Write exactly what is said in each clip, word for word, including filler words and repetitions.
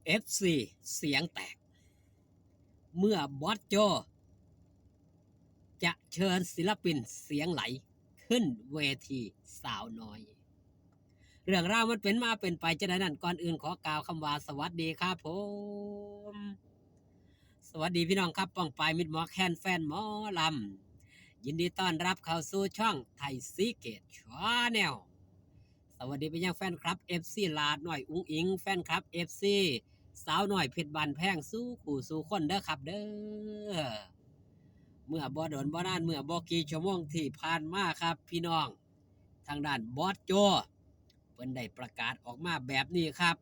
เอฟซี เสียงแตก เมื่อบอสโจ จะเชิญศิลปินเสียงไหลขึ้นเวทีสาวน้อย เรื่องราวมันเป็นมาเป็นไปจะไดนั้น ก่อนอื่นขอกล่าวคำว่าสวัสดีครับผม สวัสดีพี่น้องครับ ป้องปายมิตรหมอแคนแฟนหมอลำ ยินดีต้อนรับเข้าสู่ช่องไทยซีเกตชาแนล สวัสดีไปยังแฟนคลับ เอฟซี ลาดน้อยอุ๋งอิ๋ง แฟนคลับ เอฟซี สาวน้อยเพชรบ้านแพง สู่คู่สู่คนเด้อครับเด้อ เมื่อบ่โดนบ่นาน เมื่อบ่กี่ชั่วโมงที่ผ่านมาครับพี่น้อง ทางด้านบอสโจ เพิ่นได้ประกาศออกมาแบบนี้ครับ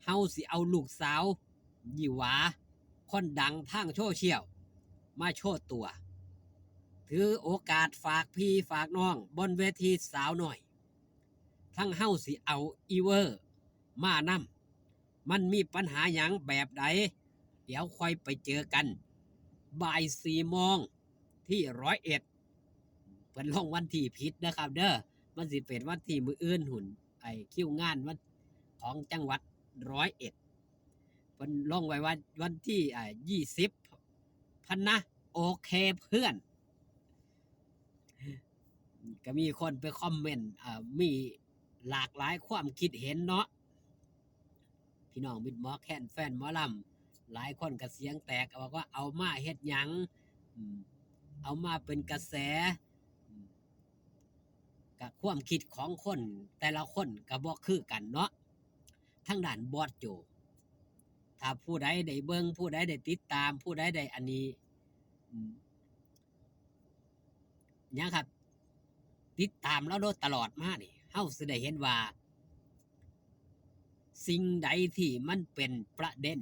เฮาสิเอาลูกสาวยี่หวา คนดังทางโซเชียล มาโชว์ตัว ถือโอกาสฝากพี่ฝากน้องบนเวทีสาวน้อย ทั้งเฮาสิเอาอีเวอร์มานำ มันมีปัญหาหยังแบบใด เดี๋ยวค่อยไปเจอกัน บ่ายสี่โมงที่ร้อยเอ็ด เพิ่นลงวันที่ผิดนะครับเด้อ มันสิเป็นวันที่มื้ออื่นหุ่น ไอ้คิวงานวันของจังหวัดร้อยเอ็ด เพิ่นลงไว้ว่าวันที่ อ่า ยี่สิบ พันนะ โอเคเพื่อน ก็มีคนไปคอมเมนต์ อ่า มีหลากหลายความคิดเห็นเนาะ พี่น้องมิตรหมอแคนแฟนหมอลำ หลายคนก็เสียงแตกบอกว่าเอามาเฮ็ดหยัง อืม เอามาเป็นกระแส อืม กะความคิดของคนแต่ละคนก็บ่คือกันเนาะ ทางด้านบอสโจ ถ้าผู้ใดได้เบิ่ง ผู้ใดได้ติดตาม ผู้ใดได้อันนี้ อืม หยังครับ ติดตามลาวโดยตลอดมานี่ เฮาสิได้เห็นว่า สิ่งใดที่มันเป็นประเด็น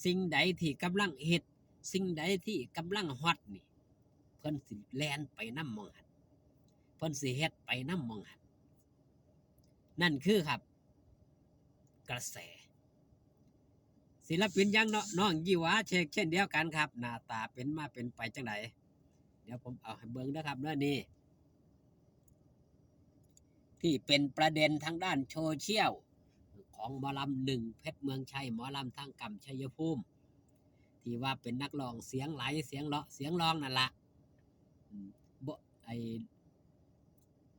สิ่งใดที่กำลังฮิต สิ่งใดที่กำลังฮอตนี่ เพิ่นสิแล่นไปนำหม่องหั้น เพิ่นสิเฮ็ดไปนำหม่องหั้น นั่นคือครับ กระแส ศิลปินอย่างเนาะ น้องยี่หวาเชกเช่นเดียวกันครับ หน้าตาเป็นมาเป็นไปจังได เดี๋ยวผมเอาให้เบิ่งนะครับเด้อนี่ ที่เป็นประเด็นทางด้านโซเชียล ของหมอลำหนึ่งเพชรเมืองชัย หมอลำทางกำชัยภูมิ ที่ว่าเป็นนักร้องเสียงไหล เสียงเลาะ เสียงร้องนั่นละ อืม บ่ ไอ้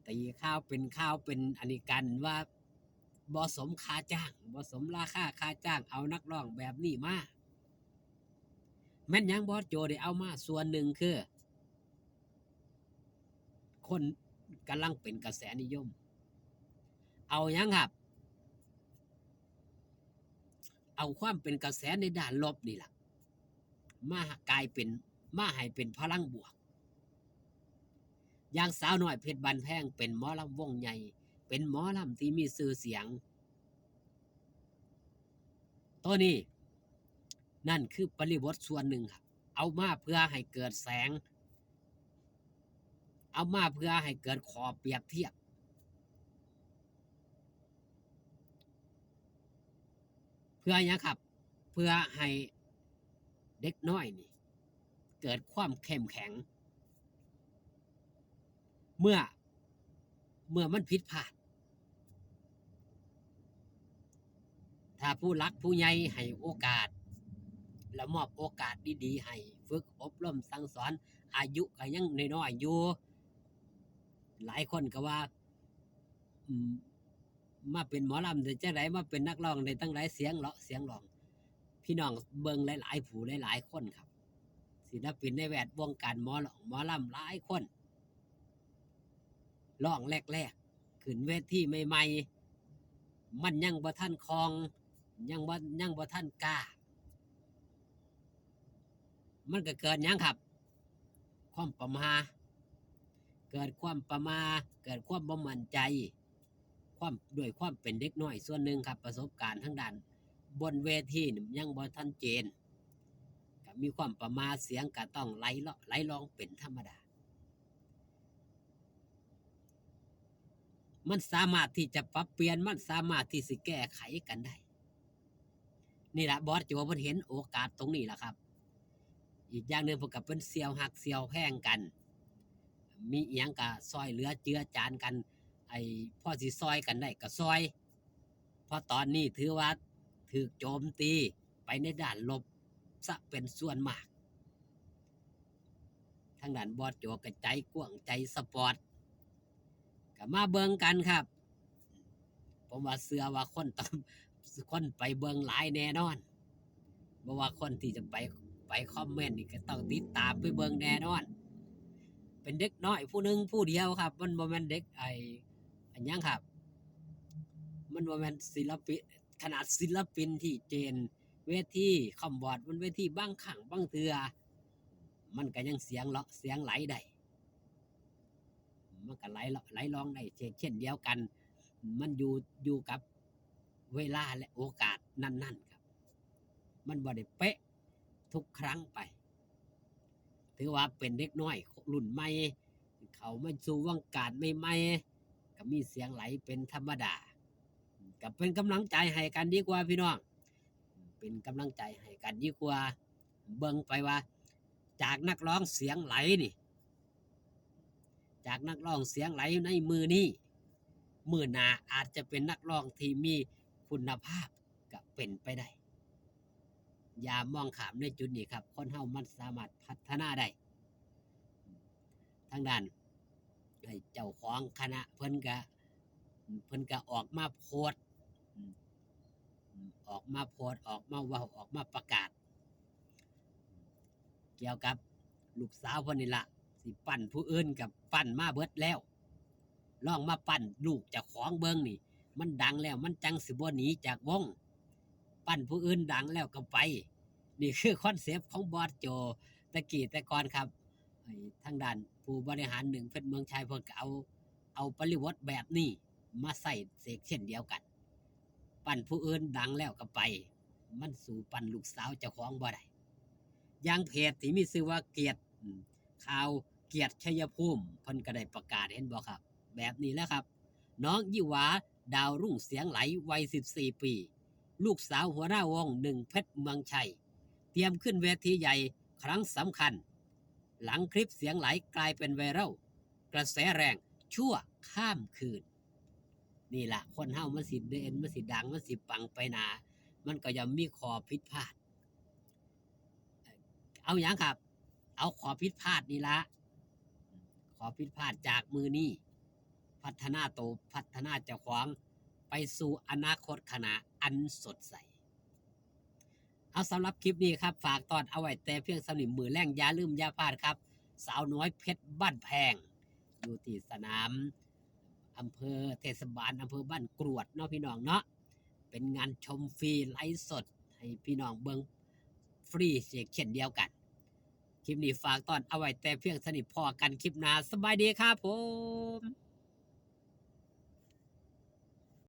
ตีข่าวเป็นข่าวเป็นอันนี้กันว่า บ่สมค่าจ้าง บ่สมราคาค่าจ้าง เอานักร้องแบบนี้มา แม่นหยังบอสโจได้เอามา ส่วนหนึ่งคือ คนกำลังเป็นกระแสนิยม เอาหยังครับ เอาความเป็นกระแสในด้านลบนี่ล่ะ มากลายเป็น มาให้เป็นพลังบวก อย่างสาวน้อยเพชรบ้านแพงเป็นหมอลำวงใหญ่ เป็นหมอลำที่มีชื่อเสียง ตัวนี้ นั่นคือบริบทส่วนหนึ่งครับ เอามาเพื่อให้เกิดแสง เอามาเพื่อให้เกิดข้อเปรียบเทียบ เพื่อหยังครับ เพื่อให้เด็กน้อยนี่ เกิดความเข้มแข็ง เมื่อ เมื่อมันผิดพลาด ถ้าผู้หลักผู้ใหญ่ให้โอกาส และมอบโอกาสดีๆ ให้ฝึกอบรมสั่งสอน อายุก็ยังน้อยๆ อยู่ หลายคนก็ว่า อืม มาเป็นหมอลำได้จังใด มาเป็นนักร้องได้ตั้งหลายเสียงเลาะเสียงร้อง พี่น้องเบิ่งหลายๆ ผู้หลายๆ คนครับ ศิลปินในแวดวงการหมอร้องหมอลำหลายคน ร้องแรกๆ ขึ้นเวทีใหม่ๆ มันยังบ่ทันคล่อง ยังบ่ ยังบ่ทันกล้า มันก็เกิดหยังครับ ความประหม่า เกิดความประหม่า เกิดความบ่มั่นใจ ความ ด้วยความเป็นเด็กน้อยส่วนหนึ่งครับ ประสบการณ์ทางด้านบนเวทีนี่ยังบ่ทันเจน ก็มีความประหม่า เสียงก็ต้องไหลเลาะไหลลองเป็นธรรมดา มันสามารถที่จะปรับเปลี่ยน มันสามารถที่สิแก้ไขกันได้ นี่ล่ะ บอสโจเพิ่นเห็นโอกาสตรงนี้ล่ะครับ อีกอย่างหนึ่งเพิ่นก็เป็นเสี่ยวฮักเสี่ยวแพงกัน มีอิหยังก็ซ่อยเหลือเจือจานกัน ไอ้พอสิซ่อยกันได้ก็ซ่อย เพราะตอนนี้ถือว่า ถืกโจมตีไปในด้านลบซะเป็นส่วนมาก ทางด้านบอสโจก็ใจกว้างใจสปอร์ต ก็มาเบิ่งกันครับ ผมว่าเชื่อว่าคนต้อง คนไปเบิ่งหลายแน่นอน เพราะว่าคนที่จะไป ไปคอมเมนต์นี่ก็ต้องติดตามไปเบิ่งแน่นอน เป็นเด็กน้อยผู้หนึ่งผู้เดียวครับ มันบ่แม่นเด็กไอ้ อันหยังครับ มันบ่แม่นศิลปิน ขนาดศิลปินที่เจนเวทีคอมบอร์ด มันเวทีบางครั้งบางเทื่อ มันก็ยังเสียงเลาะเสียงไหลได้ มันก็ไหลเลาะไหลลองได้เช่น เช่นเดียวกัน มันอยู่ อยู่กับเวลาและโอกาสนั้นๆครับ มันบ่ได้เป๊ะทุกครั้งไป ถือว่าเป็นเด็กน้อยรุ่นใหม่ เข้ามาสู่วงการใหม่ๆ ก็มีเสียงไหลเป็นธรรมดา ก็เป็นกำลังใจให้กันดีกว่าพี่น้อง เป็นกำลังใจให้กันดีกว่า เบิ่งไปว่า จากนักร้องเสียงไหลนี่ จากนักร้องเสียงไหลในมื้อนี้ มื้อหน้าอาจจะเป็นนักร้องที่มีคุณภาพก็เป็นไปได้ อย่ามองข้ามในจุดนี้ครับ คนเฮามันสามารถพัฒนาได้ ทางด้านไอ้เจ้าของคณะเพิ่นก็ เพิ่นก็ออกมาโพสต์ อืม อืม ออกมาโพสต์ ออกมาเว้า ออกมาประกาศ เกี่ยวกับลูกสาวเพิ่นนี่ล่ะ สิปั้นผู้อื่นก็ปั้นมาเบิดแล้ว ลองมาปั้นลูกเจ้าของเบิ่งนี่ มันดังแล้วมันจั่งสิบ่หนีจากวง ปั้นผู้อื่นดังแล้วก็ไป นี่คือคอนเซปต์ของบอสโจ แต่กี้แต่ก่อนครับ ไอ้ทางด้านผู้บริหารหนึ่งเพชรเมืองชัยเพิ่นก็เอา เอาปริบทแบบนี้มาใส่เสกเช่นเดียวกัน ปั้นผู้อื่นดังแล้วก็ไป มันสู้ปั้นลูกสาวเจ้าของบ่ได้ อย่างเพจที่มีชื่อว่าเกียรติ อืม ข่าวเกียรติชัยภูมิ เพิ่นก็ได้ประกาศ เห็นบ่ครับ แบบนี้แหละครับ น้องยี่หวา ดาวรุ่งเสียงไหลวัยสิบสี่ปี ลูกสาวหัวหน้าวงหนึ่งเพชรเมืองชัย เตรียมขึ้นเวทีใหญ่ครั้งสำคัญ หลังคลิปเสียงไหลกลายเป็นไวรัล กระแสแรงชั่วข้ามคืน นี่ล่ะ คนเฮามันสิเด่น มันสิดัง มันสิปังไปหน้า มันก็ย่อมมีข้อผิดพลาด เอาหยังครับ เอาข้อผิดพลาดนี่ละ ข้อผิดพลาดจากมื้อนี้ พัฒนาโต พัฒนาเจ้าของ ไปสู่อนาคตข้างหน้าอันสดใส เอา สำหรับคลิปนี้ครับ ฝากตอนเอาไว้แต่เพียงส่ำนี้ มื้อแลงอย่าลืมอย่าพลาดครับ สาวน้อยเพชรบ้านแพง อยู่ที่สนาม อำเภอ เทศบาลอำเภอบ้านกรวดเนาะพี่น้องเนาะ เป็นงานชมฟรีไลฟ์สดให้พี่น้องเบิ่งฟรีเช่นเดียวกัน คลิปนี้ฝากตอนเอาไว้แต่เพียงส่ำนี้ พ้อกันคลิปหน้า สบายดีครับผม